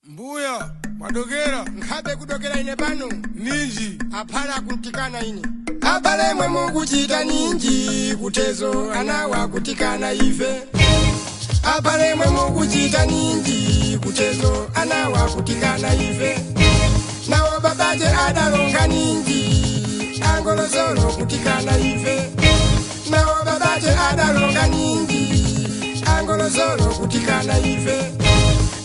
Mbuya mwadokera. Nkhabe kudokera ine pano. Ninji. Aphala kuntikana ine. Abale mwe mukuchita ninji kutezo anawa kutikana ife. Abale mwe mukuchita ninji kutezo anawa kutikana ife. Nawo babaje adalonga ninji angolozolo kutikana ife. Nawo babaje adalonga ninji angolozolo kutikana ife.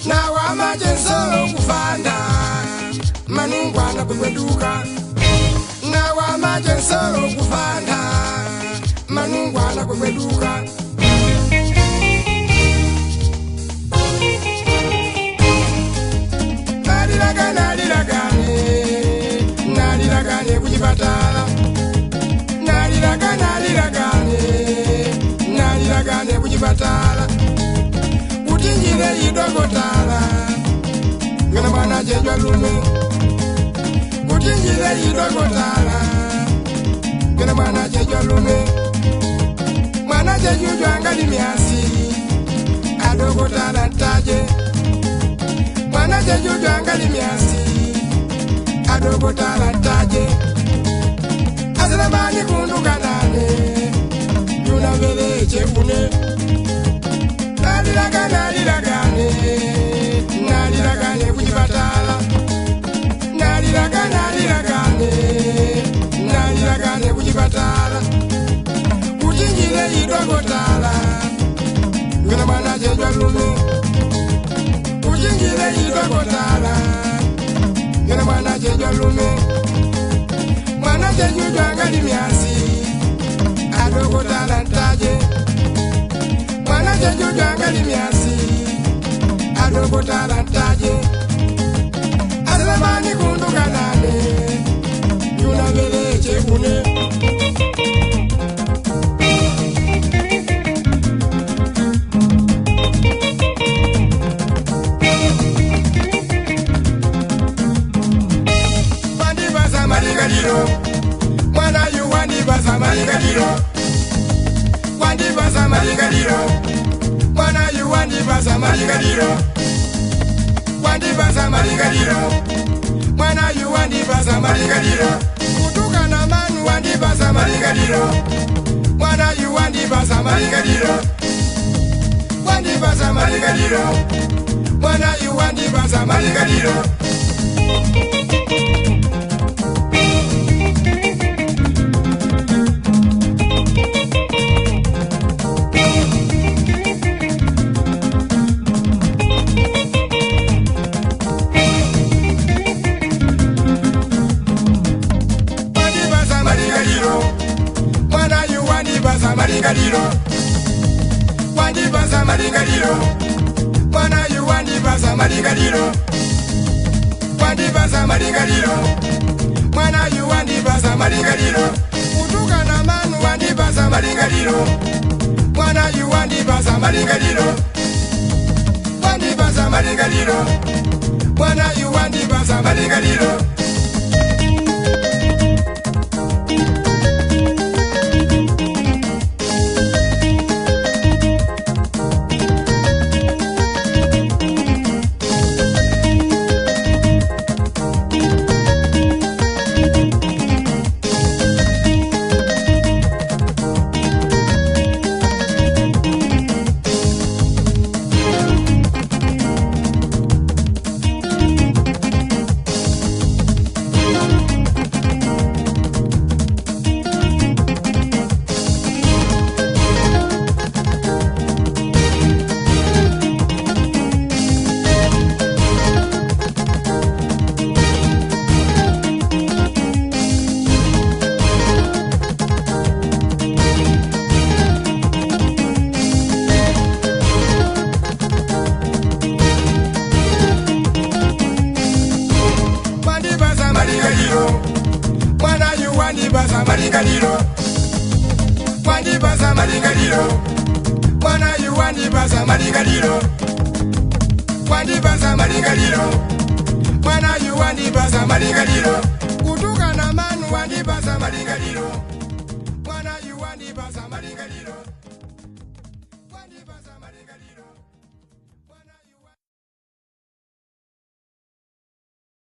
Nawo amaje nsolo kufanda manungwana kwekweduka. Nawo amaje nsolo kufanda manungwana kwekweduka. Nalilagane, nalilagane, nalilagane kuchipatala. Nalilagane, nalilagane, nalilagane kuchipatala. Kuti njire idokotala ngana mwana chejwa lume. Kuti njire idokotala ngana mwana chejwa lume. Mwana chejujwa ngali myasi adokotala ntaje. Mwana chejujwa ngali myasi adokotala ntaje. Azilamani kundukanane yunavele chekune. Nalilagane, nalilagane, nalilagane kuchipatala. Nalilagane, nalilagane, nalilagane kuchipatala. Kuti njire idokotala ngana mwana chejwa lume. Kuti njire idokotala ngana mwana chejwa lume. Mwana chejujwa ngali myasi adokotala ntaje. Mwana chejujwa ngali myasi adokotala ntaje. Azilamani kundukanane yunavele chekune. Wandibasa malingaliro mwana yu wandibasa malingaliro. Wandibasa malingaliro mwana yu wandibasa malingaliro. Wandibasa malingaliro mwana yu wandibasa malingaliro. Kutukana manu wandibasa malingaliro mwana yu wandibasa malingaliro. Wandibasa malingaliro mwana yu wandibasa malingaliro. Wandibasa malingaliro mwana yu wandibasa malingaliro. Wandibasa malingaliro mwana yu wandibasa malingaliro. Wandibasa malingaliro mwana yu wandibasa malingaliro. Kutukana manu wandibasa malingaliro mwana yu wandibasa malingaliro. Wandibasa malingaliro mwana yu wandibasa malingaliro. Wandibasa malingaliro mwana yu wandibasa malingaliro. Wandibasa malingaliro mwana yu wandibasa malingaliro. Wandibasa malingaliro mwana yu wandibasa malingaliro. Kutukana manu wandibasa malingaliro mwana yu wandibasa malingaliro.